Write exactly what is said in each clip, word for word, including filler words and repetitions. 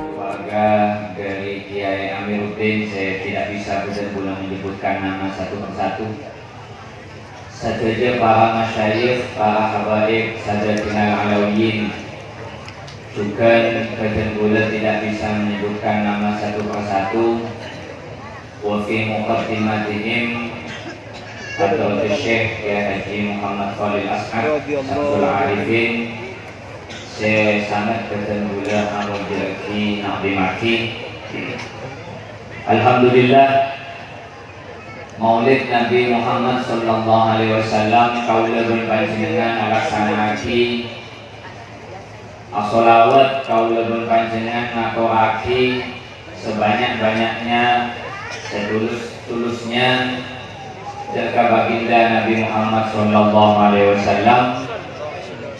Keluarga dari Kiai Amiruddin, saya tidak bisa benar-benar menyebutkan nama satu persatu. Sadhâjâ para masyayikh, para habaib, Sadatinal Alawiyin. Jhughân bhâdhân kaulâ tidak bisa menyebutkan nama satu persatu. Wa fi muqaddimatihim Hadratus Syekh Kiai Haji Muhammad Khalil Ash'ar Syamsul Arifin. Sè sanget bhâdhân kaulâ amojâ'aghi, na'dhimaghi. Alhamdulillah, Maulid Nabi Muhammad sallallahu alaihi wasallam kaulâ bân panjhennengngan alaksana'aghi. Asholawat kaulâ bân panjhennengngan ngatorraghi sabanyak-banyaknya, satulus-tulusnya, dâ' ka baginda Nabi Muhammad sallallahu alaihi wasallam.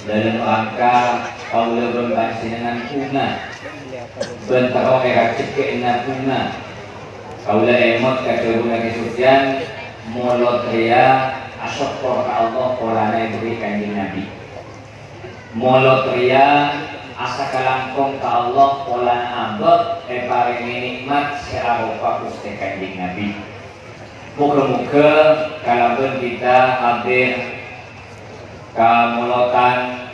Dâlem rangka kaulâ bân panjhennengngan bhunga bân terro è rajhebbhina bhunga. Kaulâ èmot ka dhâbuna Kè Sufyan, molod rèya asokkor ka Allah polana èberri' Kanjeng Nabi. Molod rèya asakalangkong ka Allah polana abâ' èparèngè nè'mat sè aropa Ghustè Kanjeng Nabi. Moghâ-moghâ kalabân kita hadir ka molotan,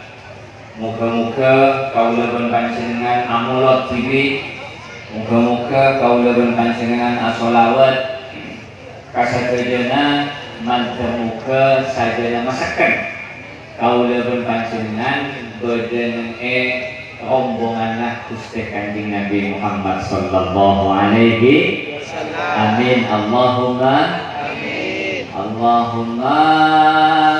moghâ-moghâ kaulâ bân panjhennengngan amolod dhibi', moghâ-moghâ kaulâ bân panjhennengngan asholawat ka sadhâjâna, mandhâr moghâ sadhâjâna masekken kaulâ bân panjhennengngan bâdâ neng è rombonganna Ghustè Kanjeng Nabi Muhammad sallallahu alaihi wasallam. Amin. Allahumma. Amin. Allahumma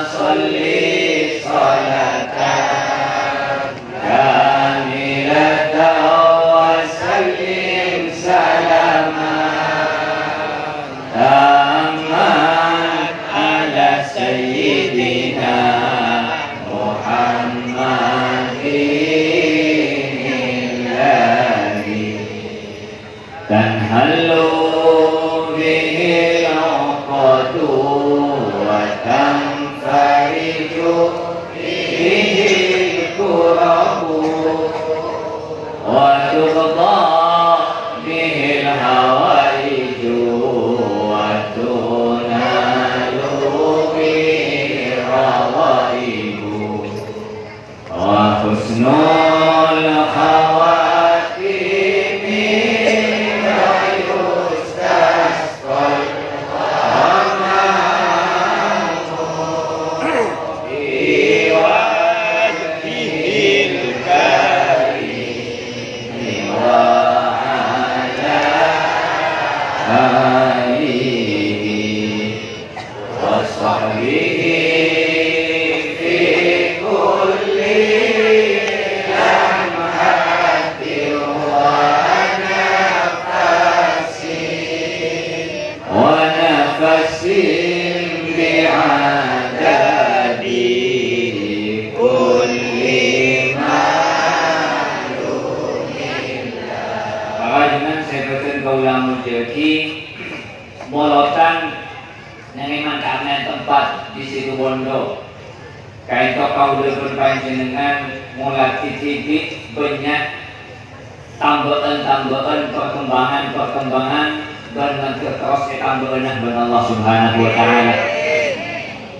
sholli sholatan kamilatan wa sallim salaman tamman ala sayyidina Muhammadin alladzi tanhallu bihil 'uqadu wa tanfariju bihil kurabu wa tuqda bihil hawaiju wa tunalu bihil rawaibu. Wa husnul khawatimi wa yustasqal ghamam bi wajhihil karimi wa ala alihi wa sahbihi fi kulli lamhatin wa nafasin, wa nafasin bi'adadi kulli ma'lumin. Para junjungan sè bhâdhân kaulâ mojâ'aghi, molotan neng è mangkana tempat di Situbondo. Ka'dinto kaulâ bân panjhennengngan moladi dhibi' bânnya' tambâ'ân-tambâ'ân, perkembangan-perkembangan, bân mandhâr terros ètambâ'âna bân Allah Subhanahu wa Ta'ala.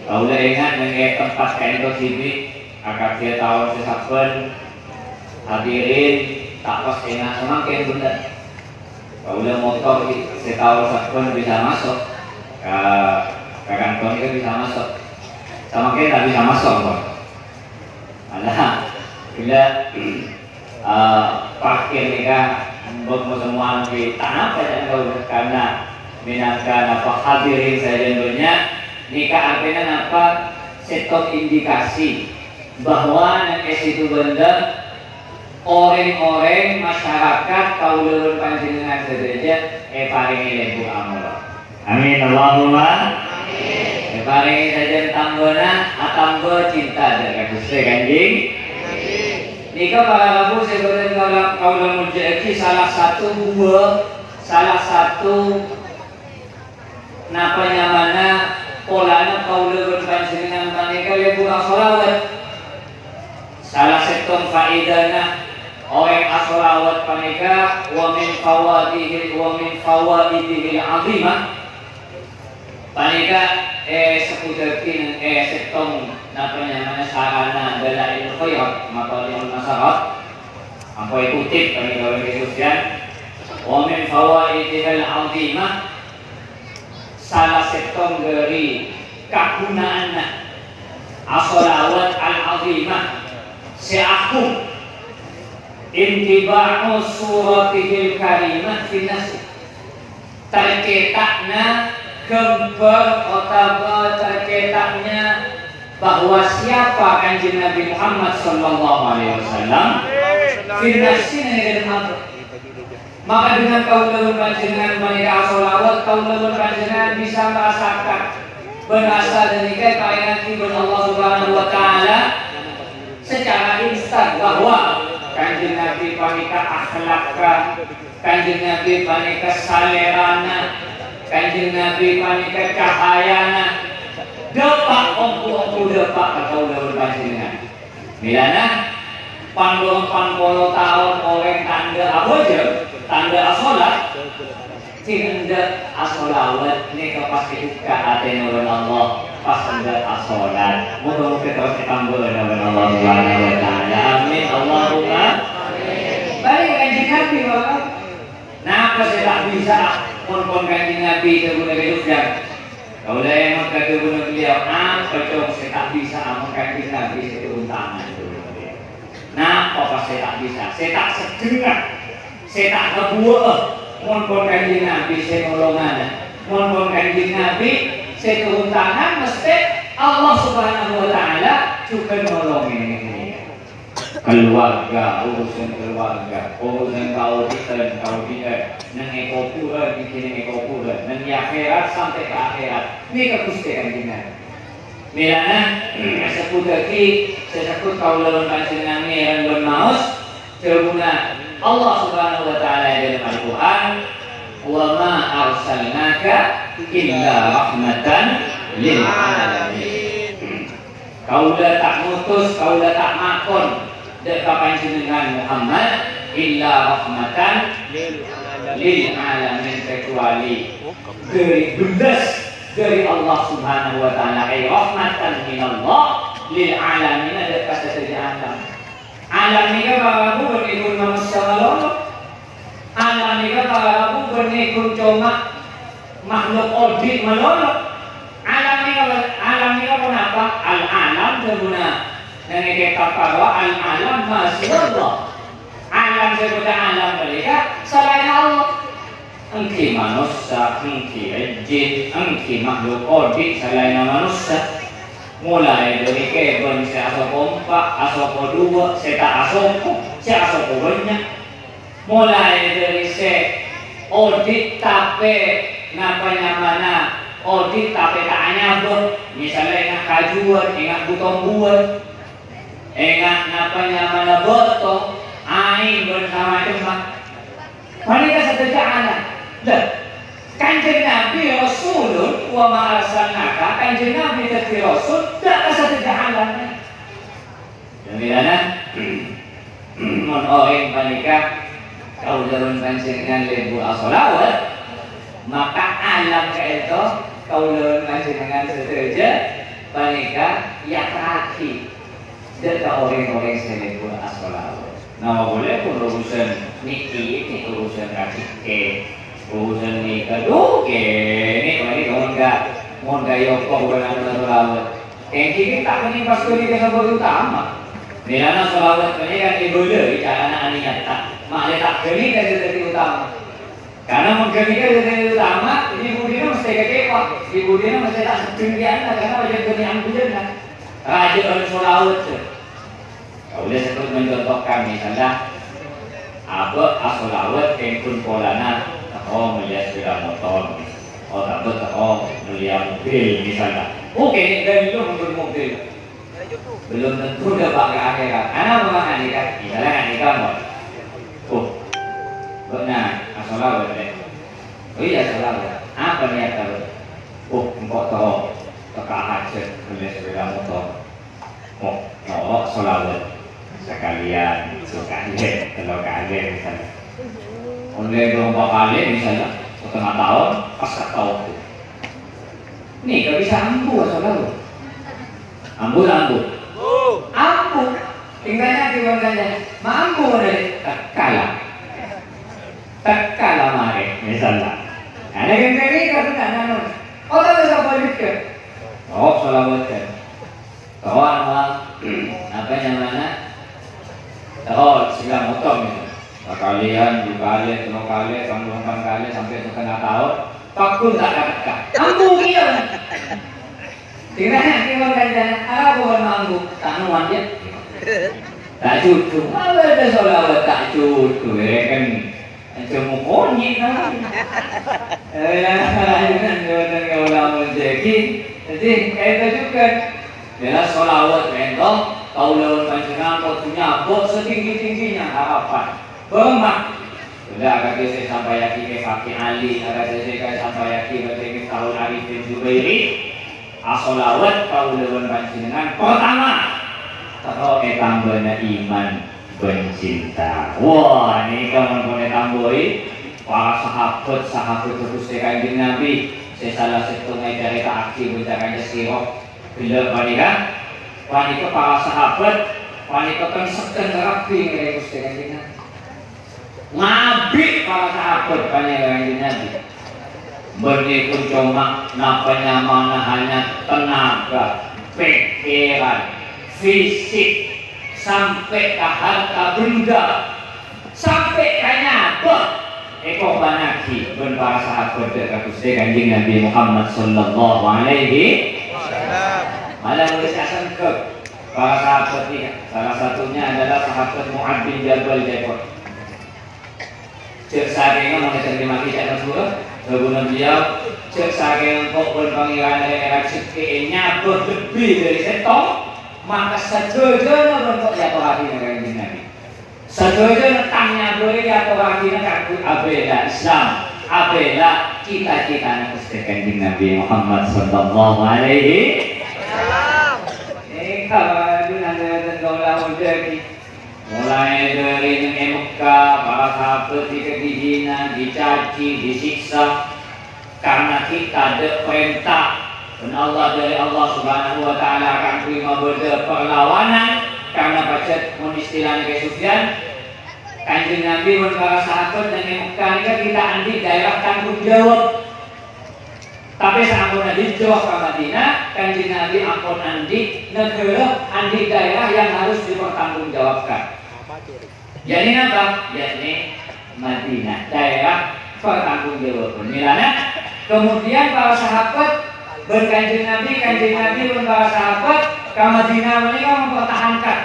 Kaulâ enga' neng è tempat ka'dinto dhibi', akadhi taon sè sabbhân, hadirin, ta' pas enga' samangkèn bhender. Kaulâ motor sè taon sabbhân bisa maso' ka, ka kantor nèka bisa maso'. Samangkèn ta' bisa maso', Pak. Alah, ghellâ', eh, parkir nèka mbok mosowan bi' ta' napa jâ' kaulâ, karena mènangka napa hadirin sadhâjâna bânnya', nèka artèna napa sèttong indikasi bahwa neng è Situbondo orèng-orèng masyarakat kaulâ bân panjhennengngan sadhâjâ èparèngè lebur amolod. Amin, Allahumma. Èparèngè sajân tambâna, atambâ cinta dâ' ka Ghustè Kanjeng. Nèka para rabu sè bhâdhân kaulâ, kaulâ molja'aghi salah satu buwâ, salah satu napa nyamana polana kaulâ bân panjhennengngan panèka lebur asholawat. Salah sèttong faèdana orèng asholawat panèka wa min fawaidihil, wa min fawaidihil azimah. Panèka èsebbhuttaghi neng, è, sèttong napa nyamana sarana Dalailul Khairat, Mathalihun Nasharat. Ampo èkutip panèka oleh Sufyan. Wa min fawaidihil azimah, salah sèttong dhâri kaghuna'anna asholawat al-azimah sè aghung, intiba'u suratihil karimah fin nasi. Tercetaknya gambar otabâ tercetaknya bahwa siapa Kanjeng Nabi Muhammad sallallahu alaihi wasallam, fin nafsi, neng è dâlem atè. Maka dengan kaulâ bân panjhennengngan panèka asholawat, kaulâ bân panjhennengngan bisa merasakan bân rasa ghânèka èparèngaghi bân Allah Subhanahu wa Ta'ala secara instan bahwa Kanjeng Nabi panèka akhlakka, Kanjeng Nabi panèka salèrana, Kanjeng Nabi panèka cahayana. Dâpa' ongghu-ongghu dâpa' ka kaulâ bân panjhennengngan. Mèlana, pang-, pang polo taon orèng ta' endâ' abhâjâng, ta' endâ' asholat, sè endâ' asholawat nèka pas èbukka' atèna bân Allah, pas endâ' asholat. Moghâ-moghâ terros ètambâ'âna bân Allah Subhanahu wa Ta'ala. Amin. Allahumma. Bâli' Kanjeng Nabi, Pak. Napa sè ta' bisa mon kon Kanjeng Nabi, dhâbuna Sufyan? Kaulâ èmot ka dhâbuna beliau, "Apa, Cong, sè ta' bisa amon Kanjeng Nabi sè turun tangan?" Napa pas sè ta' bisa? Sè ta' seddhengnga, sè ta' kabuwâ'â, mon kon Kanjeng Nabi sè nolongana. Mon kon Kanjeng Nabi sè turun tangan, mesthè Allah Subhanahu wa Ta'ala jhughân nolongè. Keluarga, urusan keluarga, urusan kaodi'ân, kaodi'ân, neng è koburân, neng è koburân, neng è akhèrat sampè' ka akhèrat. Nèka Ghustè Kanjeng Nabi. Mèlana, èsebbhuttaghi, sè sebbhut kaulâ bân panjhennengngan ngèrèng bân maos, dhâbuna Allah Subhanahu wa Ta'ala è dâlem Al-Qur'an, "Wa ma arsalnaka illa rahmatan lil alamin." Kaulâ ta' ngutus, kaulâ ta' makon dâ' ka panjhennengngan Muhammad, illa rahmatan lil alamin, kecuali dhâri bellas dhâri Allah Subhanahu wa Ta'ala, ay rahmatan minallah lil alamin, dâ' ka sadhâjâ alam. Alam nèka para rabu bânnè ghun manossa malolo. Alam nèka para rabu bânnè ghun coma makhluk odi' malolo. Alam nèka, alam nèka ponapa? Al-alam dhâbuna neng è kètab Parwa, al-alam ma siwallah. Alam sè èkoca' alam panèka salaènna Allah. Èngghi manossa, èngghi jin, èngghi makhluk odi' salaènna manossa. Molaè dhâri kèbân sè asopo empa', asopo duwâ', sè ta' asopo, sè asopo bânnya'. Molaè dhâri sè odi' tapè napa nyamana odi' tapè ta' anyabâ, misalla ènga' kajuwân, ènga' bu-tombuwân. Ènga' napa nyamana bâto, aèng bân samacemma. Panèka sadhâjâ alam. Lah, Kanjeng Nabi Rasulun, wa ma arsalnaka, Kanjeng Nabi dhâddhi Rasul, dâ' ka sadhâjâ alam. Sampèyan, mon orèng panèka kaulâ bân panjhennengngan lebur asholawat, maka alam ka'ènto kaulâ bân panjhennengngan sadhâjâ panèka èyaterraghi. Dâ' ka orèng-orèng sè lebur asholawat. Napa polè pon urusan nèkè, nèkè urusan kacèkkè, urusan nèkè, dhu, kènè', panèka mon ka, mon ka yoko bulan asholawat. Èngghi ta' kènè' pas ghânèka sabâb utama. Mèlana sholawat panèka kan èbâlâi carana aniyatta. Ma'lè ta' ghânèka sè dhâddhi utama. Karna mon ghânèka dhâddhi utama, di-budina mestè kecewa, di-budina mestè ta' seddheng kèya, karna pajhât ghânèka ambulanna. Rajâ'ân sholawat, sè. Kaulâ sè terros mencontohkan, misalla, abâ' asholawat kèng ghun polana terro mellèya sepeda motor, otabâ terro mellèya mobil, misalla. Oke, ghâllu ghun mobil. Belum tentu dâpa' ka akhèrat. Ana apa makana nikah? Misalnya nikah, mon. Oh, bâ'na asholawat, Lè'. Oh iya, sholawat. Apa niatta, Lè'? Oh, engko' terro tekka hajat, beli sepeda motor. Oh, nyoro' sholawat. Sakalèyan, du kalè, tello kalè, misalnya. Ollè du empa' kalè, misalnya. Setengah taon, pas ka taon. Nèka bisa ambu, sholawat. Ambu ta ambu? Ambu. Tinggalnya di bawah saja. Ma ambu, Lè'? Tekka la. Tekka la marè, misalnya. Nah, ini kan ini kan, nah, nah, nah. Oh, tak ada apa juga. Oh, sholawat kan. Terro, apa, apa namanya? Terro, sepeda motor gitu. Sakalèyan, du kalè, tello kalè, sampe empa' kalè, sampe setengah taon. Pagghun ta' ka-tekka. Ambu kèya. Dikèra kèya kancana, "Arapa bâ'na ambu?" "Ta' noman, yâ." Ta' jhudhu. Malah ada sholawat ta' jhudhu, ya kan? Aja mokonyè, no. Eh, ya, kan, ya, kan, ya, ulama jadi. Jadi, kayak itu juga. Jelas sholawat, entong, kaulâ bân panjhennengngan kodhu nyabâ' setinggi-tingginya harapan. Bârâmma? Bâdâ akadhi sè èsampayaghi Kè Fakih Ali, akadhi sè èsampayaghi Kè Miftahul Arifin Zubairi. Asholawat kaulâ bân panjhennengngan partama, terro ètambâna iman bân cinta. Wah, nèka mon pon ètambâi para sahabat-sahabat Ghustè Kanjeng Nabi sè sala sèttongnga ècarèta'aghi bân ca-kanca sèra ghellâ' panèka. Panèka para sahabat, panèka kan sekken rabbhi ngèrèng Ghustè Kanjeng Nabi. Ngabi' para sahabat panèka Kanjeng Nabi. Bânnè pon coma napa nyamana hanya tenaga, pèkkèran, fisik, sampè' ka harta benda, sampè' ka nyabâ èkorbhânnaghi bân para sahabat dâ' ka Ghustè Kanjeng Nabi Muhammad sallallahu alaihi wasallam. Malah mulai asanggep. Para sahabat ini, salah satunya adalah sahabat Mu'ad bin Jabal, ca'èpon. Jhâ' sakènga mon èterjemahaghi ca'na surah, dhâbuna beliau, "Jhâ' sakènga engko' bân Pangèran èra-, èra jhekkè'è nyabâ lebbi dâri sèttong, maka sadhâjâna bân engko' èyatorraghina ka Kanjeng Nabi." Sadhâjâna tang nyabâ èyatorraghina kaangghuy abhèla Islam, abhèla cita-citana Ghustè Kanjeng Nabi Muhammad sallallahu alaihi wasallam. Èngkabâ, aduh, nandhâ-nandhâ kaulâ monjhâghi. Molaè dâri neng è Mekkah, para sahabat èkadhijina, ècaci, èsiksa. Karena ghi' tadâ' parènta bân Allah, dâri Allah Subhanahu wa Ta'ala, kaangghuy mabâdâ perlawanan, karena pajhât mon istilana Kè Sufyan, Kanjeng Nabi bân para sahabat neng è Mekkah nèka ghi' ta' andi' daerah tanggung jawab. Tapè saamponna hijrah ka Madinah, Kanjeng Nabi ampon andi' naghârâ, andi' daerah yang harus dipertanggungjawabkan. Yakni apa? Yakni Madinah, daerah pertanggungjawaban. Mèlana, kemudian para sahabat bân Kanjeng Nabi, Kanjeng Nabi bân para sahabat ka Madinah menika mempertahankan.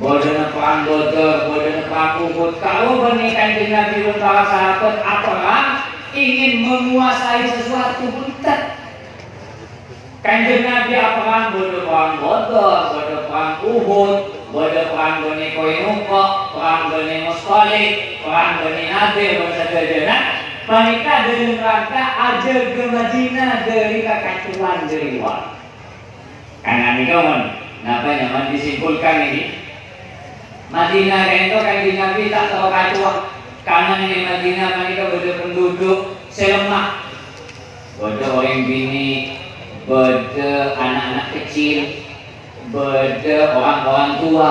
Bâdâna perang Badar, bâdâna perang Uhud, kalau bânnè Kanjeng Nabi bân para sahabat aperang, ingin menguasai sesuatu, bhunten. Kanjeng Nabi aperang, bâdâ perang Badar, bâdâ perang Uhud, bâdâ perang Bani Qainuqa, perang Bani Mustaliq, perang Bani Nadir, bân sadhâjâna. Panèka dâlem rangka ajâgâ Madinah dâri kakaccowan dâri luar. Karena nèka mon, napa nyaman disimpulkan ini? Madinah ka'dinto Kanjeng Nabi ta' tao kaccowa. Karena è Madinah panèka bâdâ penduduk sè lemah. Bâdâ orèng binè', bâdâ anak-anak kecil, bâdâ orang-orang tua.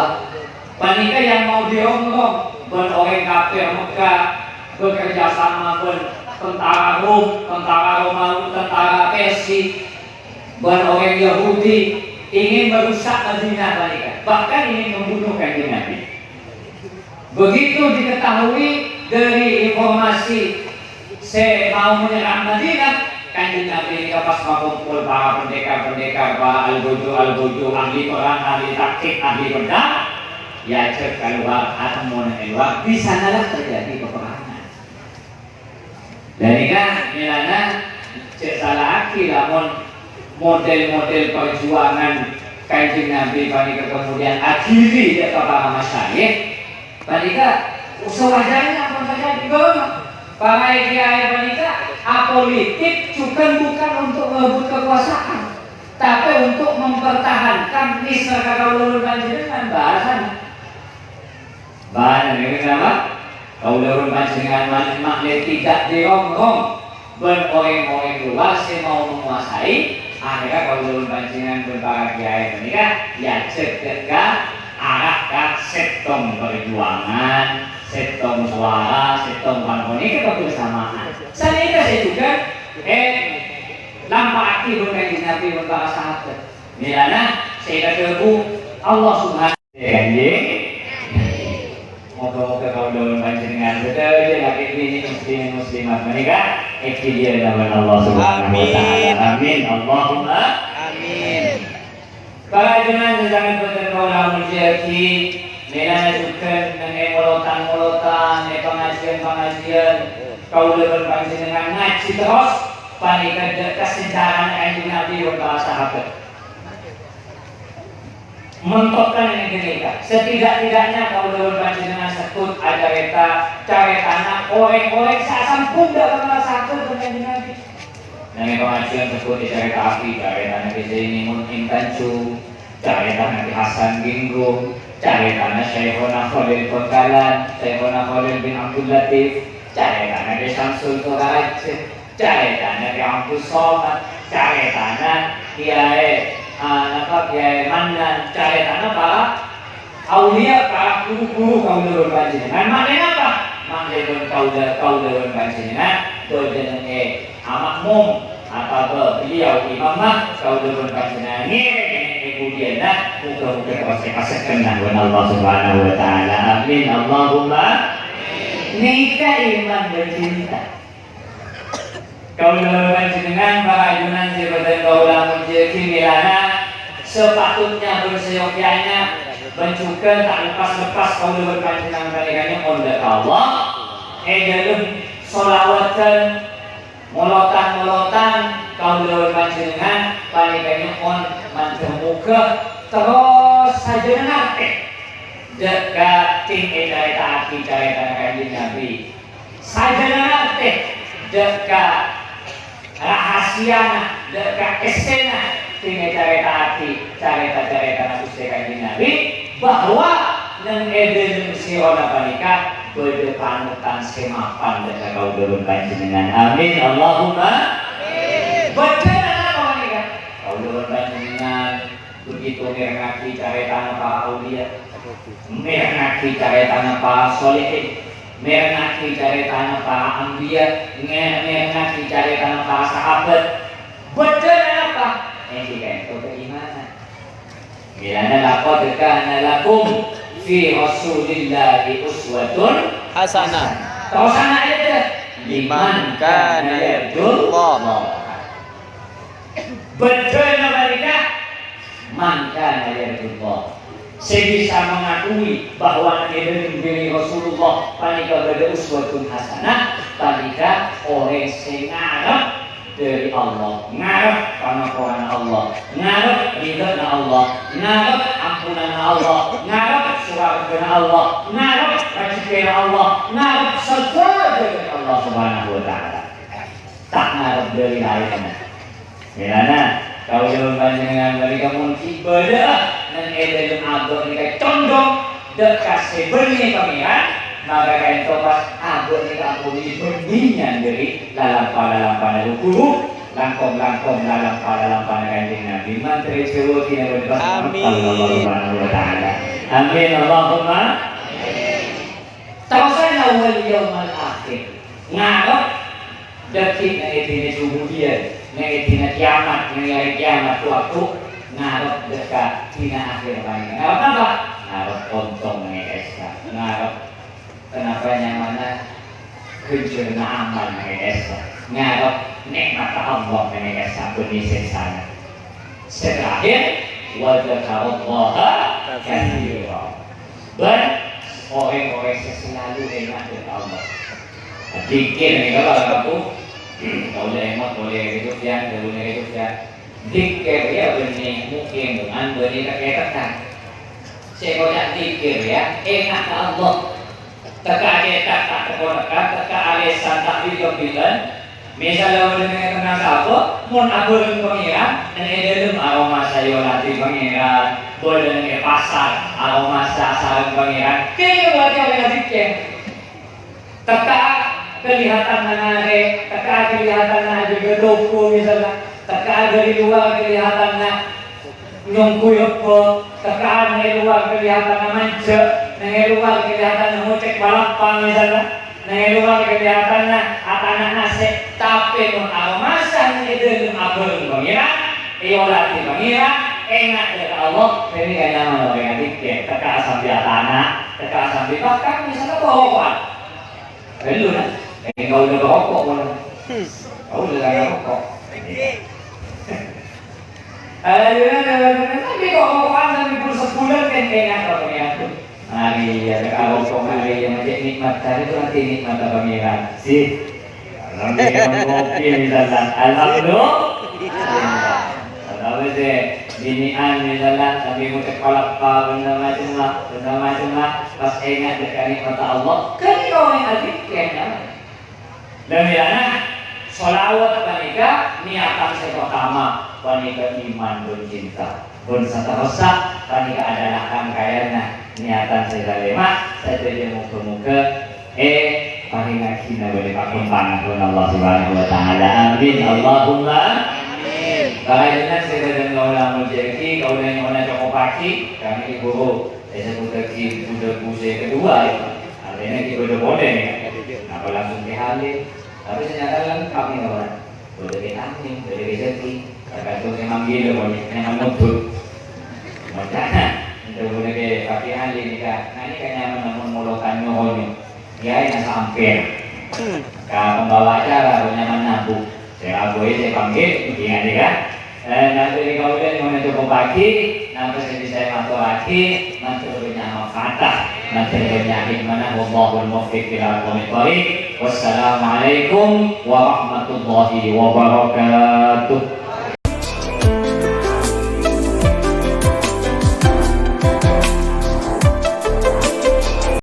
Panèka yang mau dirongrong bân orèng kafir Mekkah, bekerja sama bân tentara Rom, tentara Romawi, tentara Persia, bân orèng Yahudi ingin merusak Madinah panèka, bahkan ingin membunuh Kanjeng Nabi. Begitu diketahui dari informasi sè mau menyerang Madinah, Kanjeng Nabi nèka pas makompol para pendekar-pendekar, para al-ghazw, al-ghazw, ahli perang, ahli taktik, ahli pedang, èajhâk kalowar, atemmona è lowar, di sanalah terjadi peperangan. Ghânèka, mèlana, cè' sala'aghi lamon model-model perjuangan Kanjeng Nabi panèka kemudian akhiri dâ' ka para masyayikh. Panèka sawajarnya pon saja dibawa. Para kiai panèka apolitik jhughân bukan untuk merebut kekuasaan, tapi untuk mempertahankan nisra ka kaulâ bân panjhennengngan bahasana. Bân nèka napa? Kaulâ bân panjhennengngan ma'-, ma'lè tidak dirongrong bân orèng-orèng luar sè mau menguasai, akhèrra kaulâ bân panjhennengngan bân para kiai panèka èajhâk ka arah ka sèttong perjuangan, sèttong suara, sèttong pan-, panèka kebersamaan. Sanèka sè jhughân, eh, lampa'aghi bân Kanjeng Nabi bân para sahabat. Mèlana sè èkadhâbu Allah Subhanahu Ngghi. Moga-moga kaulâ bân panjhennengngan sadhâjâ lakè binè muslimin muslimat panèka èghiliyâ bân Allah Subhanahu wa Ta'ala. Amin. Amin. Allahumma amin. Para ajunan sè sanget bhâdhân kaulâ amoljâ'aghi, mèlana jhughân neng è molotan-molotan, è pangajiyân-pangajiyân, kaulâ bân panjhennengngan ngajhi terros panèka dâ' ka sejarana Kanjeng Nabi bân para sahabat. Mentokan ini ghânèka, setidak-tidaknya kaulâ bân panjhennengngan sèttong acarèta carètana orèng-orèng sè asampun dâ' ka masa bân Kanjeng Nabi. Nangèng pangajiyân sèttong ècarèta'aghi carètana Kè Zaini Mun'im Tanjung, carètana Kè Hasan Ginggung, carètana Syaikhona Kholil Bangkalan, Syaikhona Kholil bin Abdul Latif, carètana Kè Syamsul Toraja, carètana Kè Abdus Somad, carètana Kèyaè, ah, napa, Kèyaè Mannan, carètana para auliya, para ru-ghuru kaulâ bân panjhennengngan. Ma'lè napa? Ma'lè bân kaulâ, kaulâ bân panjhennengngan bâdâ neng è, ah, makmum, otabâ beliau imamma, kaulâ bân panjhennengngan ngèrèng è budiyânna, moga-moga terros èpasekkenna bân Allah Subhanahu wa Ta'ala. Amin. Allahumma. Nèka iman bân cinta. Kaulâ bân panjhennengngan, para ajunan sè bhâdhân kaulâ amoljâ'aghi, mèlana sapatutnya bân sayogyanya bân jhughân ta' lepas-lepas kaulâ bân panjhennengngan panèka nyo'on dâ' ka Allah è dâlem sholawatan, molotan-molotan kaulâ bân panjhennengngan panèka nyo'on mandhâr moghâ terros sajân ngartè dâ' ka sè ècarèta'aghi carètana Kanjeng Nabi. Sajân ngartè dâ' ka rahasiyana, dâ' ka essèna sè ècarèta'aghi carèta-carètana Ghustè Kanjeng Nabi, bahwa neng è dâlem sèrana panèka bâdâ panotan sè mapan dâ' ka kaulâ bân panjhennengngan. Amin. Allahumma. Bâdâ napa panèka? Kaulâ bân panjhennengngan Begitu mèrengngaghi carètana para auliya, mèrengngaghi carètana para solihin, mèrengngaghi carètana para ambiya, ngè-, mèrengngaghi carètana para sahabat. Bâdâna apa? Èngghi ka'dinto kaimanan. Mèlana, "Laqad kana lakum fi Rasulillahi uswatun hasanah." Terrosanna ayat, "Liman kana yarjullah." Bâdâna panèka, "Man kana yarjullah." Sè bisa mengakui bahwa è dâlem dhiri Rasulullah panèka bâdâ uswatun hasanah, panèka orèng sè ngarep dhâri Allah, ngarep pangaporana Allah, ngarep ridhâna Allah, ngarep ampunanna Allah, ngarep sowarghâna Allah, ngarep rajhekkèna Allah, ngarep sadhâjâ dhâri Allah Subhanahu wa Ta'ala. Ta' ngarep dhâri laènna. Mèlana, kaulâ bân panjhennengngan ghânèka mon ghi' bâdâ neng è dâlem abâ' nèka condong dâ' ka sè bânnè Pangèran, maka ka'dinto pas abâ' nèka ampon èbhândhingngaghi dhâri lalampa-lalampana ru-ghuru, langkong-langkong lalampa-lalampana Kanjeng Nabi. Mantrè Jhâbâ ghina bân pas Amin. Allah Subhanahu wa Ta'ala. Amin. Allahumma. Terrosanna wal yaumal akhir. Ngarep Dhâddhi, neng è dinna kemudian, neng è dinna kiamat, neng è arè kiamat, waktu ngarep dâ' ka dinna akhir panèka. Ngarep apa? Ngarep ontong neng è ka'issa'. Ngarep kenapa nyamana ghânjhârânna amal neng è ka'issa'. Ngarep nè'matta Allah neng è ka'issa' bânnè sèksana. Sè terakhir, wa dzakarallaha katsira. Bân orèng-orèng sè selalu ènga' dâ' ka Allah. Dzikir nèka lho, Rabu. Kaulâ ènga' polè Kè Sufyan, kaulâ Kè Sufyan. Dzikir, ya, bânnè mungkin bân bânnè tekka-tekka. Sè ngoca' dzikir, ya, enga' ka Allah. Tekka cètak ta' teppo tekka, tekka alèsan ta' bilân-bilân. Misal la bâdâ neng tengnga sapa, mon abhâreng Pangèran, neng è dâlem aromasa èolatè Pangèran, bâdâ neng è pasar, aromasa sareng Pangèran, kèngèng berarti orèng adzikir. Tekka kalihatanna ngarè', tekka kalihatanna ajâgâ toko misalna, tekka dâri lowar kalihatanna nyongghu ebbâ, tekka neng è lowar kalihatanna manjâ', neng è lowar kalihatanna ngocèk palappa misalna, neng è lowar kalihatanna atana' nasè', tapè mon aromasa neng è dâlem abhâreng Pangèran, èolatè Pangèran, enga' ka Allah, ghânèka nyamana orèng adzikir, tekka sambi atana', tekka sambi bahkan misalna bâ-bâbâ'ân. Ghâllu, nah. Ènggi kaulâ roko', pon. Kaulâ la roko'. Ayo, nah, nah, nah, nah, sambi kok roko'an sambi pul sabulân kan kèngèng apa, Pangèran? Mari, ya, ka roko', mari, ya, ma' cè' nikmat, ca'na itu nanti nikmat apa, Pangèran? Sih. Alhamdulillah, ngopi, misalnya. Alhamdulillah. Atau sih, binè'an, misalnya, sambi ngocèk palappa, bân macem-macem, bân macem-macem, pas enga' ka nikmat Allah, kan kau yang adzikir, ya. Demikian, sholawat panèka niatan sè pertama, panèka iman bân cinta. Bân saterrossa, panèka adalah rangkaianna niatan sè kalèma', sadhâjâ moghâ-moghâ èparèngaghi nabâlè pakompana bân Allah Subhanahu wa Ta'ala. Amin. Allahumma amin. Para jemaah sè bâdhân kaulâ muljâ'aghi, kaulâ nyo'ona cokobhâghi, karana ghi' buru èsebbuttaghi bu-dhâbu sè kedua, ya. Artèna ghi' bâdâ polè, ya. Napa langsung kè Halil? Tapè sè nyata lengkap nèka, Pak. Bâdâ kè Tamim, bâdâ kè Zaki. Tergantung sè manggil, pokoknya nyaman ngebut. Maka, untuk bâdâ kè Pak Kè Ali nèka, nah, nèka nyaman namun molo tanyo-onyo. Kiai na sampèyan. Ka pembawa acara, nyaman nabu. Sè abuy sè panggil, ingat nèka. Eh, napa dhâri kaulâ nyo'ona cokobhâghi, napa sè bisa èmatorraghi, mator bânnya' manfaat, mator bânnya' hikmana, wallahul muwaffiq ila aqwamit thoriq. Wassalamualaikum warahmatullahi wabarakatuh.